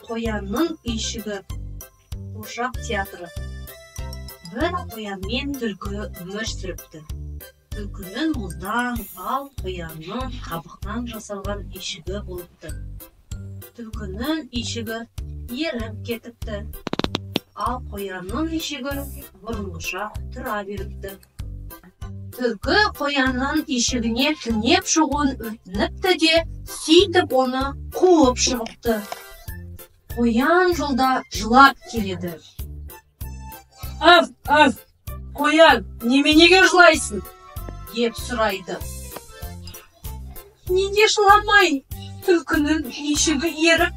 Қоянның үйшігі. Қуыршақ театры. Бір қоян мен түлкі өмір сүріпті. Түлкінің мұздан, ал қоянның қабықтан жасалған үйшігі болыпты. Түлкінің үйшігі еріп кетіпті, ал қоянның үйшігі бұрынғыша тұра беріпті. Түлкі қоянның үйшігіне түнеп шығуын өтініпті де, сөйтіп оны қуып шығыпты. Қоян жолда жылап келеді. Аф, аф, қоян, неменеге жылайсың? Деп сұрайды. Неге жыламай? Түлкінің үйшігі еріп,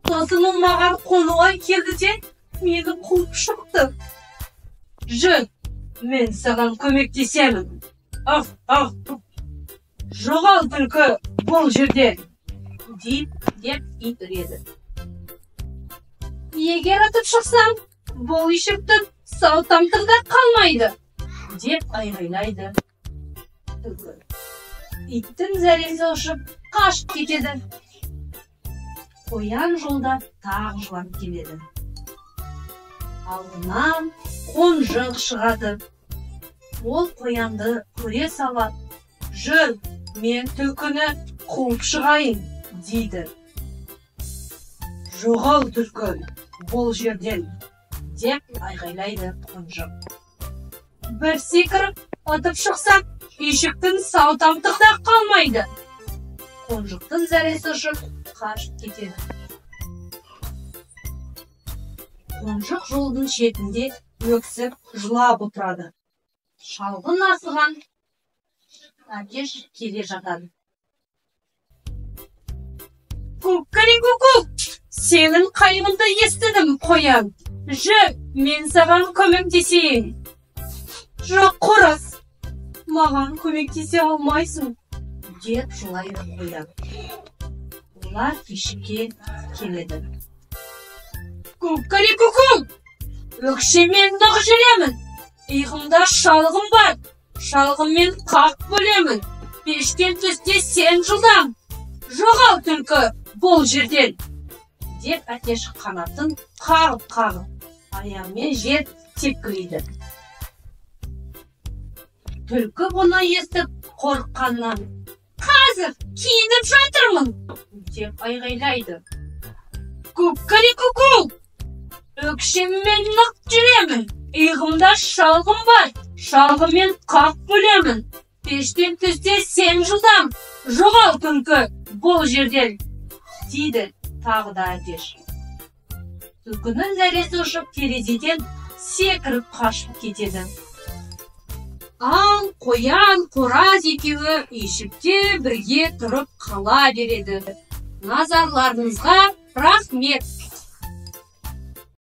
сосын ол маған қонуға келді де, мені қуып шықты. Жүр, мен саған көмектесемін. Аф, аф, жоғал, түлкі, бұл жерден, деп ит үреді. Егер атып шықсам, бұл үйшіктің сау тамтығы да қалмайды, деп айғайлайды түлкі. Иттің зәресі ұшып, қашып кетеді. Қоян жолда тағы жылап келеді. Алдынан қонжық шығады. Ол қоянды көре сала, жүр, мен түлкіні қуып шығайын, дейді. Жоғал, түлкі, бұл жерден, деп айғайлайды қонжық. Бір секіріп, атып шықсам, үйшіктің сау тамтығы да қалмайды. Қонжықтың зәресі ұшып, қашып кетеді. Қонжық жолдың шетінде өксіп жылап отырады. Шалғын асыған әтеш келе жатады. Кукари-ку-ку, сенің қайғыңды естідім, қоян. Жүр, мен саған көмектесейін. Жоқ, қораз, маған көмектесе алмайсың, деп жылайды қоян. Олар үйшікке келеді. Кукари-ку-ку, өкшемен нық жүремін. Иығымда шалғым бар, шалғыммен қақ бөлемін. Пештен түсте сен жылдам. Жоғал, түлкі, бұл жерден, деп әтеш қанатын қағып-қағып, аяғымен жер тепкілейді. Түлкі бұны естіп, қорыққаннан, Қазір киініп жатырмын, деп айғайлайды. Кукари-ку-ку, өкшеммен нық жүремін. Иығымда шалғым бар, шалғыммен қақ бөлемін. Пештен түсте сен жылдам. Жоғал, түлкі, бұл жерден, дейді тағы да әтеш. Түлкінің зәресі ұшып, терезеден секіріп қашып кетеді. Ал қоян, қораз екеуі үйшікте бірге тұрып қала береді. Назарларыңызға рахмет.